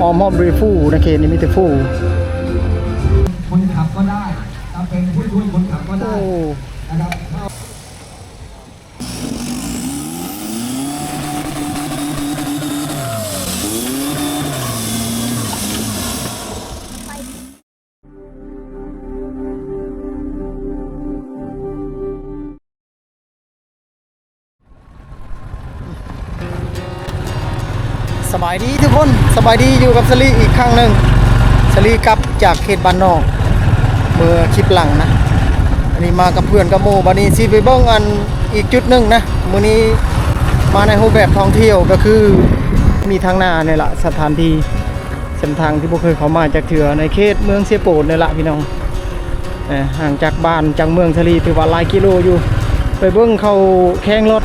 ອ້ອມຮອບໂດຍຟູນະ ເຂດນີ້ມີແຕ່ຟູ. ຄົນຂັບກໍໄດ້ ຈະເປັນຜູ້ຊ່ວຍຄົນຂັບກໍໄດ້ ໂອ້ ນະຄັບ. ສະບາຍດີທຸກຄົນ ສະບາຍດີ ຢູ່ກັບສາລີອີກຄັ້ງໜຶ່ງ. ສາລີກັບຈາກເຂດບ້ານນອກ ເມື່ອຄລິບຫຼັງນະ. ອັນນີ້ມາກັບເພື່ອນກັບໝູ່. ບັດນີ້ຊິໄປເບິ່ງອັນອີກຈຸດໜຶ່ງນະ. ມື້ນີ້ມາໃນຮູບແບບທ່ອງທ່ຽວ ກໍຄືມີທາງໜ້ານີ້ລະ ສະຖານທີ່ ເສັ້ນທາງທີ່ບໍ່ເຄີຍເຂົ້າມາຈັກເທື່ອ ໃນເຂດເມືອງເຊໂປນນີ້ລະພີ່ນ້ອງ. ເອີ ຫ່າງຈາກບ້ານຈາກເມືອງສາລີຖືວ່າຫຼາຍກິໂລຢູ່. ໄປເບິ່ງເຂົາແຂ່ງລົດ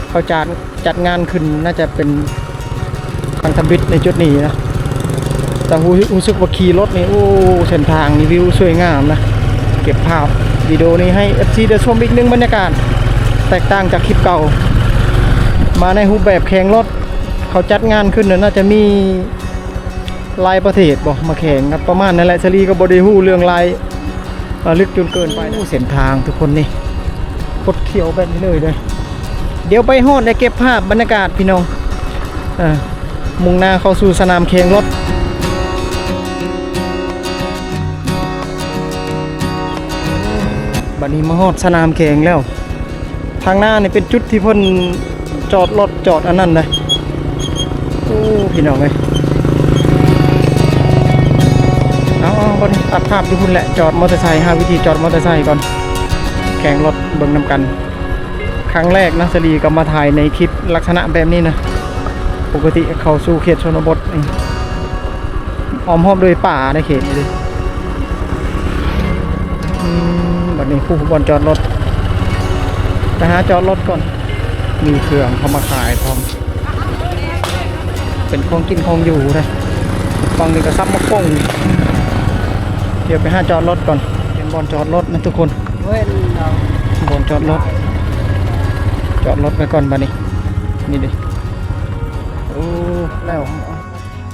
ເຂົາຈັດ ຈັດງານຂຶ້ນ ໜ້າຈະເປັນຄັ້ງທຳອິດໃນຈຸດນີ້ນະ. ແຕ່ຮູ້ ຮູ້ສຶກວ່າຂີ່ລົດນີ້ ໂອ້ ເສັ້ນທາງນີ້ວິວສວຍງາມນະ. ເກັບພາບວິດີໂອນີ້ໃຫ້ເອັຟຊີໄດ້ຊົມອີກໜຶ່ງບັນຍາກາດ ແຕກຕ່າງຈາກຄລິບເກົ່າ ມາໃນຮູບແບບແຂ່ງລົດ. ເຂົາຈັດງານຂຶ້ນນະ ໜ້າຈະມີຫຼາຍປະເທດບໍ່ ມາແຂ່ງກັນ ປະມານນັ້ນແຫຼະ. ສາລີກໍບໍ່ໄດ້ຮູ້ເລື່ອງລາຍ ເອີ ເລິກຈົນເກີນໄປ. ໂອ້ ເສັ້ນທາງທຸກຄົນນີ້ ຄົດຂຽວແບບນີ້ເລີຍເດີ້. ດຽວໄປຮອດແລ້ວເກັບພາບບັນຍາກາດພີ່ນ້ອງ ເອີ ມຸ່ງໜ້າເຂົ້າສູ່ສະໜາມແຂ່ງລົດ. ບັດນີ້ມາຮອດສະໜາມແຂ່ງແລ້ວ. ທາງໜ້ານີ້ເປັນຈຸດທີ່ເພິ່ນຈອດລົດຈອດອັນນັ້ນເດ້. ໂອ້ ພີ່ນ້ອງເອີຍ ເອົາໆ ບັດນີ້ຕັດພາບຢູ່ພຸ້ນແຫຼະ. ຈອດມໍເຕີໄຊ ຫາວິທີຈອດມໍເຕີໄຊກ່ອນ ແຂ່ງລົດເບິ່ງນຳກັນ. ຄັ້ງແລກນະ ສາລີກໍມາຖ່າຍໃນຄລິບລັກສະນະແບບນີ້ນະ. ປົກກະຕິເຂົ້າສູ່ເຂດຊົນນະບົດນີ້ ອ້ອມຮອບໂດຍປ່າໃນເຂດນີ້ເດ້. ອືມ ບັດນີ້ຜູ້ບ່ອນຈອດລົດ ໄປຫາຈອດລົດກ່ອນ. ມີເຄື່ອງເຂົາມາຂາຍພ້ອມ ເປັນຂອງກິນຂອງຢູ່ເດ້. ຝັ່ງນີ້ກໍຊຳໝາກປົງ. ດຽວໄປຫາຈອດລົດກ່ອນ. ເປັນບ່ອນຈອດລົດນະທຸກຄົນ ບ່ອນຈອດລົດ. ຈອດລົດໄວ້ກ່ອນບັດນີ້. ນີ້ເດ້. ໂອ້ ແລ້ວ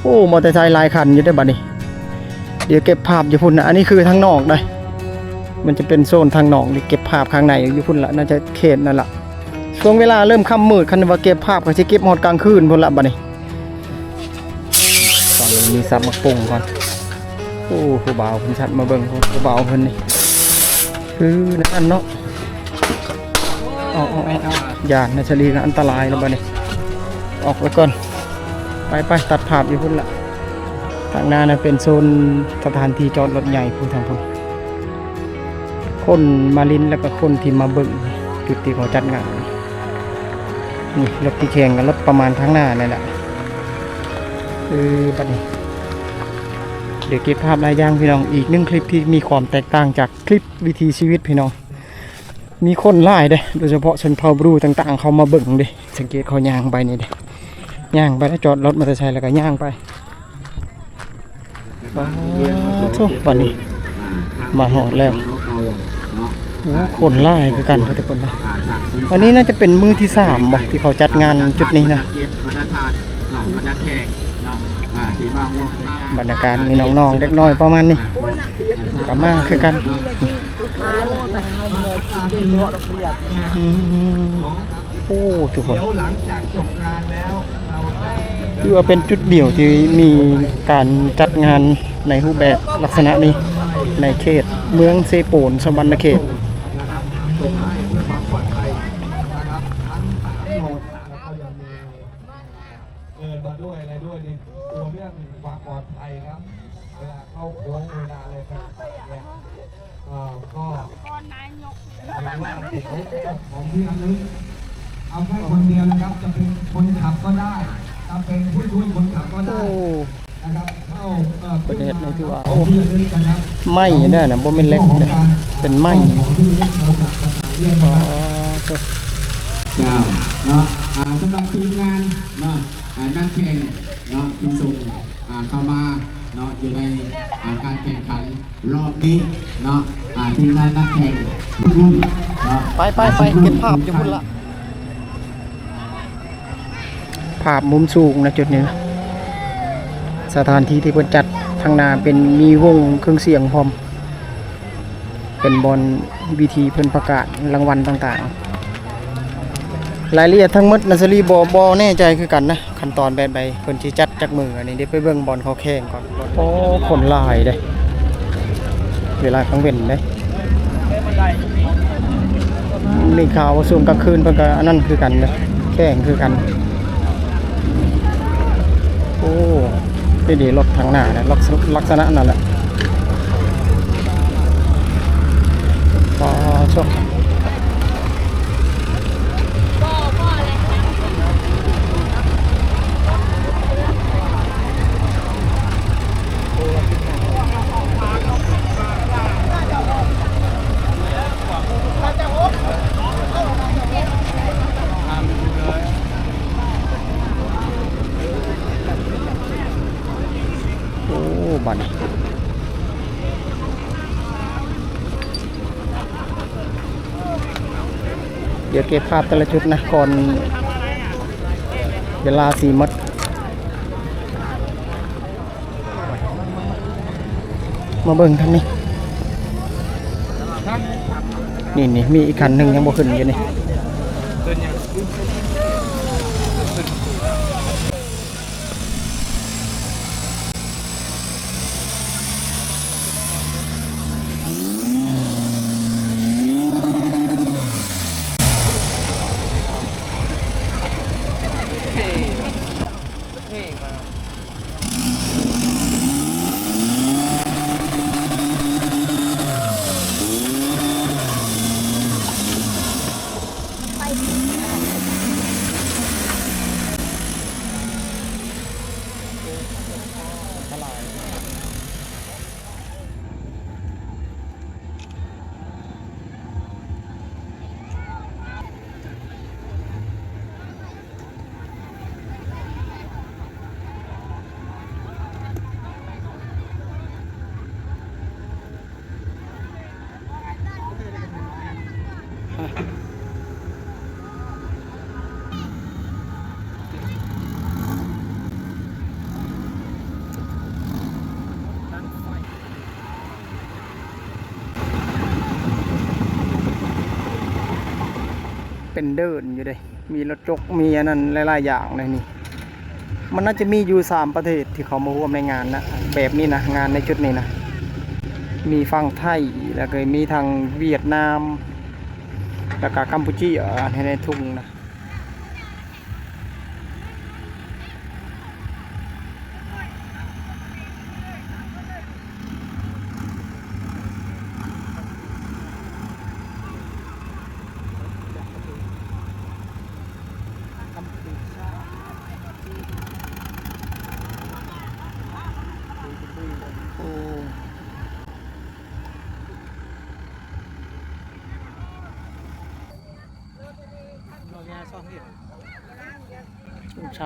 ໂອ້ ມໍເຕີໄຊຫຼາຍຄັນຢູ່ເດ້ບັດນີ້. ດຽວເກັບພາບຢູ່ພຸ້ນນະ. ອັນນີ້ຄືທາງນອກເດ້ ມັນຈະເປັນໂຊນທາງນອກນີ້. ເກັບພາບຂ້າງໃນຢູ່ພຸ້ນລະ ໜ້າຈະເຂດນັ້ນລະ. ຊ່ວງເວລາເລີ່ມຄ່ຳມືດ ຄັນວ່າເກັບພາບກໍຊິເກັບຮອດກາງຄືນພຸ້ນລະບັດນີ້. ຕອນນີ້ສັບໝາກປຸ້ງກ່ອນ. ໂອ້ ຜູ້ບ່າວເພິ່ນສັບມາເບິ່ງ ຜູ້ບ່າວເພິ່ນນີ້ ຄືນັ້ນເນາະ. ເອົາໆໆໆ ຢ້ານນະ ສາລີກໍອັນຕະລາຍແລ້ວບັດນີ້. ອອກໄປກ່ອນ. ໄປໆ ຕັດພາບຢູ່ພຸ້ນລະ. ທາງໜ້ານະເປັນໂຊນສະຖານທີ່ຈອດລົດໃຫຍ່ພຸ້ນ ທາງພຸ້ນ. ຄົນມາຫຼິ້ນ ແລ້ວກໍຄົນທີ່ມາເບິ່ງຈຸດທີ່ເຂົາຈັດງານ. ນີ້ລົດທີ່ແຂ່ງກັນ ລົດປະມານທາງໜ້ານີ້ແຫຼະ. ເອີ ບັດນີ້ ດຽວເກັບພາບຫຼາຍຢ່າງພີ່ນ້ອງ. ອີກໜຶ່ງຄລິບທີ່ມີຄວາມແຕກຕ່າງຈາກຄລິບວິຖີຊີວິດພີ່ນ້ອງ. ມີຄົນຫຼາຍເດ້ ໂດຍສະເພາະຊົນເຜົ່າບຣູຕ່າງໆ ເຂົາມາເບິ່ງເດ້. ສັງເກດເຂົາຍ່າງໄປນີ້ເດ້ ຍ່າງໄປແລ້ວຈອດລົດມໍເຕີໄຊ ແລ້ວກໍຍ່າງໄປ. ປາໂທ້ ບັດນີ້ມາຮອດແລ້ວ. ໂອ້ ຄົນຫຼາຍຄືກັນເດ້ທຸກຄົນເນາະ. ອັນນີ້ໜ້າຈະເປັນມື້ທີສາມບໍ່ ທີ່ເຂົາຈັດງານຈຸດນີ້ນະ. ບັນຍາກາດມີນ້ອງໆ ເດັກນ້ອຍປະມານນີ້ ກໍມາຄືກັນ. ອືມ ໂອ້ ທຸກຄົນ ຖືວ່າເປັນຈຸດດຽວທີ່ມີການຈັດງານໃນຮູບແບບລັກສະນະນີ້ ໃນເຂດເມືອງເຊໂປນ ສະຫວັນນະເຂດ. ເດີນມາດ້ວຍອະໄລດ້ວຍນີ້ ກົວເລື່ອງຄວາມປອດໄພຄັບ ເວລາເຂົ້າໂຄ້ງ ເວລາອະໄລຕ່າງໆເນຍ ເອີ ກໍ ຂອງທີ່ລະລຶກ ເອົາແຄ່ຄົນດຽວນະຄັບ ຈະເປັນຄົນຂັບກໍໄດ້ ຈະເປັນຜູ້ຊ່ວຍຄົນຂັບກໍໄດ້ ໂອ້ ນະຄັບ ເຂົ້າ ເອີ ເປັນເຮັດໃນທີ່ວ່າ ໂອ້ ໄມ້ເດ້ນະ ບໍ່ແມ່ນເຫຼັກເດ້ ເປັນໄມ້. ອໍ ເຈົ້າ ເນາະ ອ່າ ສຳລັບທີມງານເນາະ ອ່າ ນັກແຂ່ງເນາະ ທີ່ສົ່ງ ອ່າ ເຂົ້າມາເນາະ ຢູ່ໃນ ອ່າ ການແຂ່ງຂັນລອບນີ້ເນາະ ອ່າ ທີມງານນັກແຂ່ງທຸກລຸ້ນເນາະ. ໄປໆໆ ເກັບພາບຢູ່ພຸ້ນລະ ພາບມຸມສູງນະ ຈຸດນີ້ນະ. ສະຖານທີ່ທີ່ເພິ່ນຈັດທາງໜ້າເປັນມີວົງເຄື່ອງສຽງພ້ອມ ເປັນບ່ອນເວທີເພິ່ນປະກາດລາງວັນຕ່າງໆ. ລາຍລະອຽດທັງໝົດນາຊາລີບໍ່ ບໍ່ແນ່ໃຈຄືກັນນະ ຂັ້ນຕອນແບບໃດ ເພິ່ນຊິຈັດຈັກມື້ ອັນນີ້ເດີ ໄປເບິ່ງບ່ອນເຂົາແຂ່ງກ່ອນ. ໂອ້ ຄົນຫຼາຍເດ້ ເວລາກາງເວັນເດ້. ໄດ້ຂ່າວວ່າຊ່ວງກາງຄືນເພິ່ນກະອັນນັ້ນຄືກັນເດ້ ແຂ່ງຄືກັນ. ໂອ້ ນີ້ເດ ລົດທາງໜ້ານະ ລັກສະ ລັກສະນະນັ້ນແຫຼະ. ປາໂທ້. ໂອ້ ບາດນີ້ ດຽວເກັບພາບແຕ່ລະຈຸດນະ ກ່ອນເວລາຊິໝົດ. ມາເບິ່ງທາງນີ້ ນີ້ໆ ມີອີກຄັນໜຶ່ງຍັງບໍ່ຂຶ້ນຢູ່ນີ້. ເປັນເດີ່ນຢູ່ເດ້ ມີລົດຈົກ ມີອັນນັ້ນຫຼາຍໆຢ່າງໃນນີ້. ມັນໜ້າຈະມີຢູ່ສາມປະເທດທີ່ເຂົ້າມາຮ່ວມໃນງານນະ ແບບນີ້ນະ ງານໃນຈຸດນີ້ນະ ມີຝັ່ງໄທ ແລ້ວກໍມີທັງຫວຽດນາມ ແລ້ວກໍກຳປູເຈຍ ໃນ ໃນທຸງນະ. ໂອ້ ສົງໄສ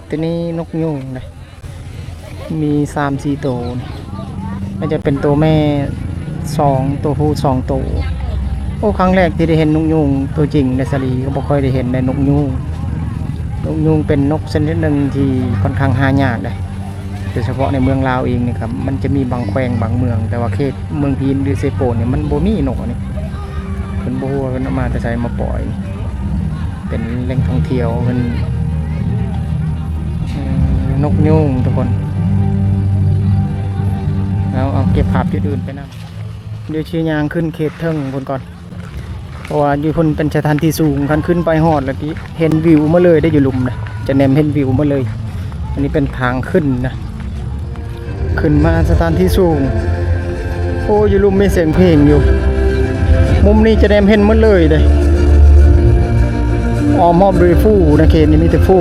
ໂຕນີ້ນົກຍູງເດ້ ມີສາມສີ່ໂຕນີ້ ໜ້າຈະເປັນໂຕແມ່ສອງ ໂຕຜູ້ສອງໂຕ. ໂອ້ ຄັ້ງແລກທີ່ໄດ້ເຫັນນົກຍູງຕົວຈິງເດ້ ສາລີກໍບໍ່ຄ່ອຍໄດ້ເຫັນເດ້ ນົກຍູງ. ນົກຍູງເປັນນົກຊະນິດໜຶ່ງທີ່ຂ້ອນຂ້າງຫາຍາກເດ້ ໂດຍສະເພາະໃນເມືອງລາວເອງນີ້ກໍມັນຈະມີບາງແຂວງບາງເມືອງ ແຕ່ວ່າເຂດເມືອງພີນ ຫຼື ເຊໂປນນີ້ມັນບໍ່ມີນົກອັນນີ້. ເພິ່ນບໍ່ຮູ້ວ່າເພິ່ນເອົາມາແຕ່ໃສມາປ່ອຍ. ເປັນແຫຼ່ງທ່ອງທ່ຽວ ເພິ່ນ ເອີ ນົກຍູງທຸກຄົນ. ເອົາ ເອົາເກັບພາບຈຸດອື່ນໄປນຳ. ດຽວຊິຍ່າງຂຶ້ນເຂດເທິງພຸ້ນກ່ອນ ເພາະວ່າຢູ່ພຸ້ນເປັນສະຖານທີ່ສູງ ຄັນຂຶ້ນໄປຮອດແລ້ວຊິເຫັນວິວໝົດເລີຍເດ້ ຢູ່ລຸ່ມນະ ຈະແນມເຫັນວິວໝົດເລີຍ. ອັນນີ້ເປັນທາງຂຶ້ນນະ ຂຶ້ນມາສະຖານທີ່ສູງ. ໂອ້ ຢູ່ລຸ່ມມີສຽງເພງຢູ່ ມຸມນີ້ຈະແນມເຫັນໝົດເລີຍເດ້ ອ້ອມຮອບໂດຍພູນະ ເຂດນີ້ມີແຕ່ພູ.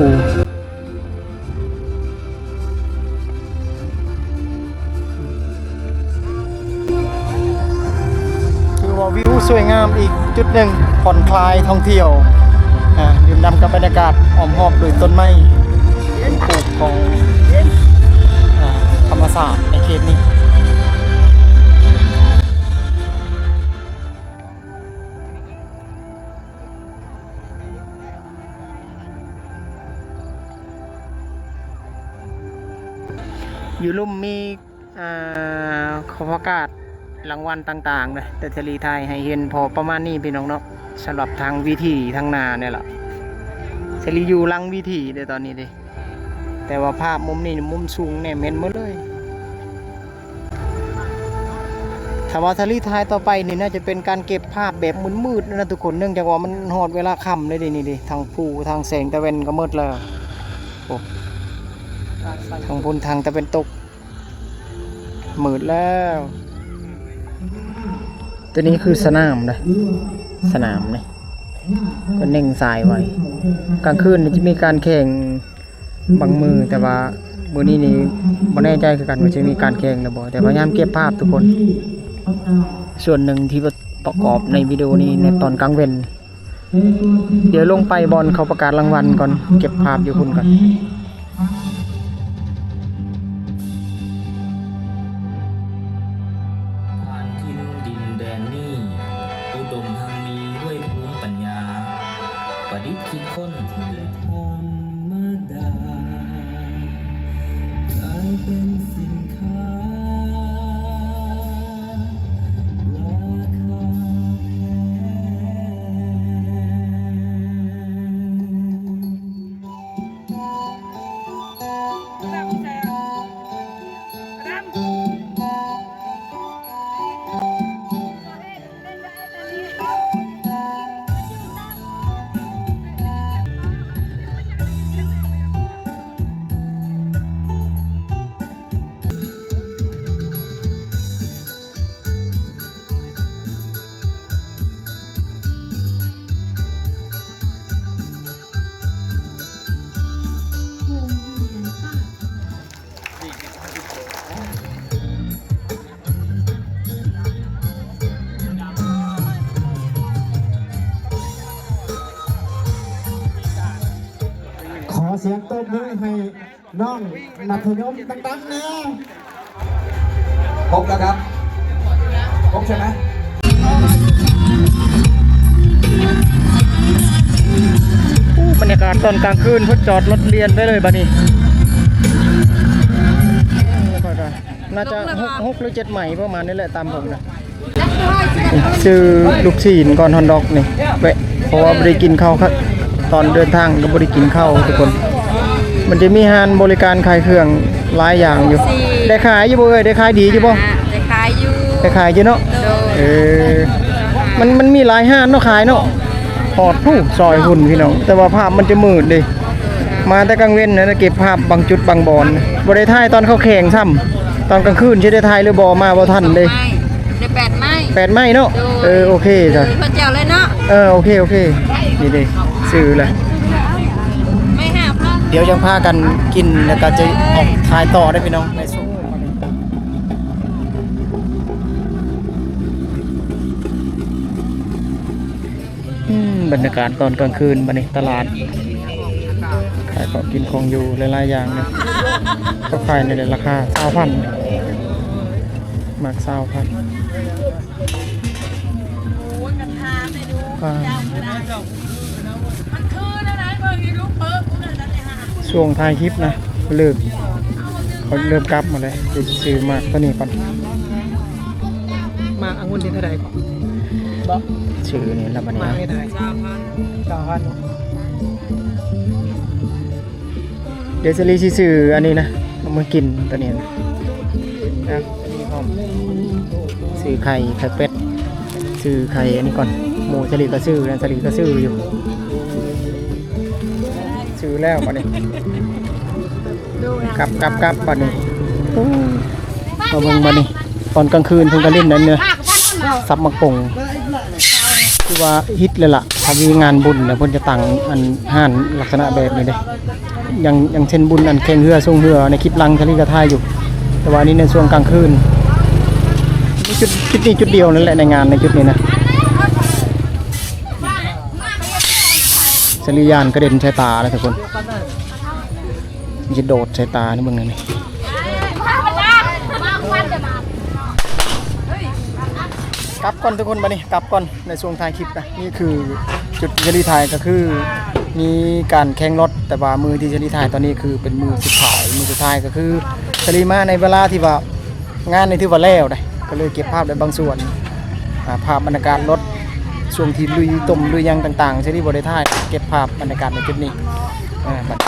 ຖືວ່າວິວສວຍງາມອີກຈຸດໜຶ່ງ ຜ່ອນຄລາຍທ່ອງທ່ຽວ ອາ ດື່ມດ່ຳກັບບັນຍາກາດອ້ອມຮອບໂດຍຕົ້ນໄມ້ ເປັນປູກຂອງ ອາ ທຳມະຊາດໃນເຂດນີ້. ຢູ່ລຸ່ມມີ ອ່າ ເຂົາປະກາດລາງວັນຕ່າງໆເດີ ແຕ່ສາລີຖ່າຍໃຫ້ເຫັນພໍປະມານນີ້ພີ່ນ້ອງເນາະ. ສຳລັບທາງເວທີທາງໜ້ານີ້ລະ ສາລີຢູ່ຫຼັງເວທີເດີຕອນນີ້ເດ ແຕ່ວ່າພາບມຸມນີ້ ມຸມສູງແນມເຫັນໝົດເລີຍ. ຖ້າວ່າສາລີຖ່າຍຕໍ່ໄປນີ້ ໜ້າຈະເປັນການເກັບພາບແບບມືດໆນະທຸກຄົນ ເນື່ອງຈາກວ່າມັນຮອດເວລາຄ່ຳເລີຍເດ ນີ້ເດ ທາງພູທາງແສງຕາເວັນກໍໝົດແລ້ວ. ໂອ້ ທາງພຸ້ນທາງຕາເວັນຕົກ ມືດແລ້ວ. ຕົວນີ້ຄືສະໜາມເດ້ ສະໜາມນີ້ ເພິ່ນເໜັ່ງຊາຍໄວ້. ກາງຄືນນີ້ຈະມີການແຂ່ງບາງມື້ ແຕ່ວ່າມື້ນີ້ນີ້ບໍ່ແນ່ໃຈຄືກັນວ່າຈະມີການແຂ່ງຫຼືບໍ່ ແຕ່ພະຍາຍາມເກັບພາບທຸກຄົນ. ສ່ວນໜຶ່ງທີ່ປະກອບໃນວິດີໂອນີ້ໃນຕອນກາງເວັນ. ດຽວລົງໄປບ່ອນເຂົາປະກາດລາງວັນກ່ອນ ເກັບພາບຢູ່ພຸ້ນກ່ອນ. ທ່ານຖິ່ນດິນແດນນີ້ ອຸດົມຮັ່ງມີດ້ວຍພູມປັນຍາ ປະດິດຄິດຄົ້ນ ແລະ ທຳມະດາ ກາຍເປັນສິນຄ້າລາຄາແພງ. ຂໍສຽງຕົບມືໃຫ້ ນ້ອງມັດທະຍົມດັງໆແດ່. ຄົບແລ້ວຄັບ ຄົບໃຊ່ໄໝ? ໂອ້ ບັນຍາກາດຕອນກາງຄືນ ເພິ່ນຈອດລົດລຽນໄປເລີຍບາດນີ້. ໂອ້ ຂ້ອຍກໍໜ້າຈະຫົກ ຫົກ ຫຼື ເຈັດໄມປະມານນີ້ແຫຼະ ຕາມເບິ່ງນະ. ຊື້ລູກຊີ້ນກ່ອນຮອດດອກນີ້ ແວະ ເພາະວ່າບໍ່ໄດ້ກິນເຂົ້າ ຕອນເດີນທາງກໍບໍ່ໄດ້ກິນເຂົ້າທຸກຄົນ. ມັນຈະມີຮ້ານບໍລິການຂາຍເຄື່ອງຫຼາຍຢ່າງຢູ່. ໄດ້ຂາຍຢູ່ບໍ່ເອີຍ? ໄດ້ຂາຍດີຢູ່ບໍ່? ໄດ້ຂາຍຢູ່ ໄດ້ຂາຍຢູ່ເນາະ. ໂດຍ ເອີ ມັນ ມັນມີຫຼາຍຮ້ານເນາະ ຂາຍເນາະ. ຮອດຜູ້ຊອຍພຸ້ນພີ່ນ້ອງ ແຕ່ວ່າພາບມັນຈະມືດເດ້. ມາແຕ່ກາງເວັນນະ ເກັບພາບບາງຈຸດບາງບ່ອນ. ບໍ່ໄດ້ຖ່າຍຕອນເຂົາແຂ່ງຊ້ຳ ຕອນກາງຄືນຊິໄດ້ຖ່າຍຫຼືບໍ່ ມາບໍ່ທັນເດ້. ໄດ້ແປດໄມ້ ແປດໄມ້ເນາະ. ໂດຍ ເອີ ໂອເຄ ເອີ ຈ້ະ ເພິ່ນເຈົ້າເລີຍເນາະ. ເອີ ໂອເຄ ໂອເຄ. ນີ້ເດ້ ຊື້ລະ ໄມ້ຫ້າພັນ. ດຽວຍັງພາກັນກິນ ແລ້ວກໍຈະອອກຖ່າຍຕໍ່ເດ້ພີ່ນ້ອງ ໃນໂຊນ. ອືມ ບັນຍາກາດຕອນກາງຄືນບາດນີ້ ຕະຫຼາດ ຂາຍຂອງກິນຂອງຢູ່ຫຼາຍໆຢ່າງເນາະ. ເຂົາຂາຍໃນລາຄາຊາວພັນ ໝາກຊາວພັນ. ຊ່ວງທ້າຍຄລິບນະ ເລີກ ເຂົາເລີ່ມກັບໝົດເລີຍ. ດຽວຊິຊື້ໝາກຕົວນີ້ກ່ອນ. ໝາກອະງຸ່ນນີ້ເທົ່າໃດ? ບໍ່ ຊື້ນີ້ລະບາດນີ້. ໝາກນີ້ເທົ່າໃດ? ຊາວພັນ ຊາວພັນ. ດຽວສາລີຊິຊື້ອັນນີ້ນະ ເອົາມາກິນຕົວນີ້ນະ. ຊື້ໄຂ່ ໄຂ່ເປັດ ຊື້ໄຂ່ອັນນີ້ກ່ອນ. ໝູສາລີກໍຊື້ນະ ສາລີກໍຊື້ຢູ່. ຊື້ແລ້ວບາດນີ້ ກັບ ກັບ ກັບບາດນີ້. ໂອ້ ມາເບິ່ງບາດນີ້ ຕອນກາງຄືນເພິ່ນກໍຫຼິ້ນອັນນີ້ ສັບໝາກປົງ ຄືວ່າຮິດເລີຍລະ. ຖ້າມີງານບຸນແລ້ວເພິ່ນຈະຕັ້ງອັນຮ້ານລັກສະນະແບບນີ້ເດ້. ຢ່າງ ຢ່າງເຊັ່ນບຸນອັນແຂ່ງເຮືອ ຊ່ວງເຮືອ ໃນຄລິບຫຼັງສາລີກໍຖ່າຍຢູ່ ແຕ່ວ່າອັນນີ້ໃນຊ່ວງກາງຄືນ. ມີຈຸດ ຈຸດນີ້ຈຸດດຽວນັ້ນແຫຼະໃນງານ ໃນຈຸດນີ້ນະ. ສາລີຢ້ານກະເດັນໃສ່ຕາເດ້ທຸກຄົນ. ມັນຊິໂດດໃສ່ຕານີ້ ເບິ່ງແນວນີ້. ກັບກ່ອນທຸກຄົນ ບາດນີ້ກັບກ່ອນໃນຊ່ວງທ້າຍຄລິບນະ. ນີ້ຄືຈຸດທີ່ສາລີຖ່າຍ ກໍຄືມີການແຂ່ງລົດ ແຕ່ວ່າມື້ທີ່ສາລີຖ່າຍຕອນນີ້ຄືເປັນມື້ສຸດທ້າຍ. ມື້ສຸດທ້າຍກໍຄື ສາລີມາໃນເວລາທີ່ວ່າງານນີ້ຖືວ່າແລ້ວໄດ໋ ກໍເລີຍເກັບພາບໄດ້ບາງສ່ວນ ອ່າ ພາບບັນຍາກາດລົດ ຊ່ວງທີ່ລຸຍຕົ້ມລຸຍຫຍັງຕ່າງໆ ສາລີບໍ່ໄດ້ຖ່າຍ ເກັບພາບບັນຍາກາດໃນຈຸດນີ້ ເອີ ບັດ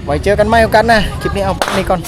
ໄວ້ເຈີກັນໃໝ່ໂອກາດໜ້າ ຄລິບນີ້ເອົາປະມານນີ້ກ່ອນ.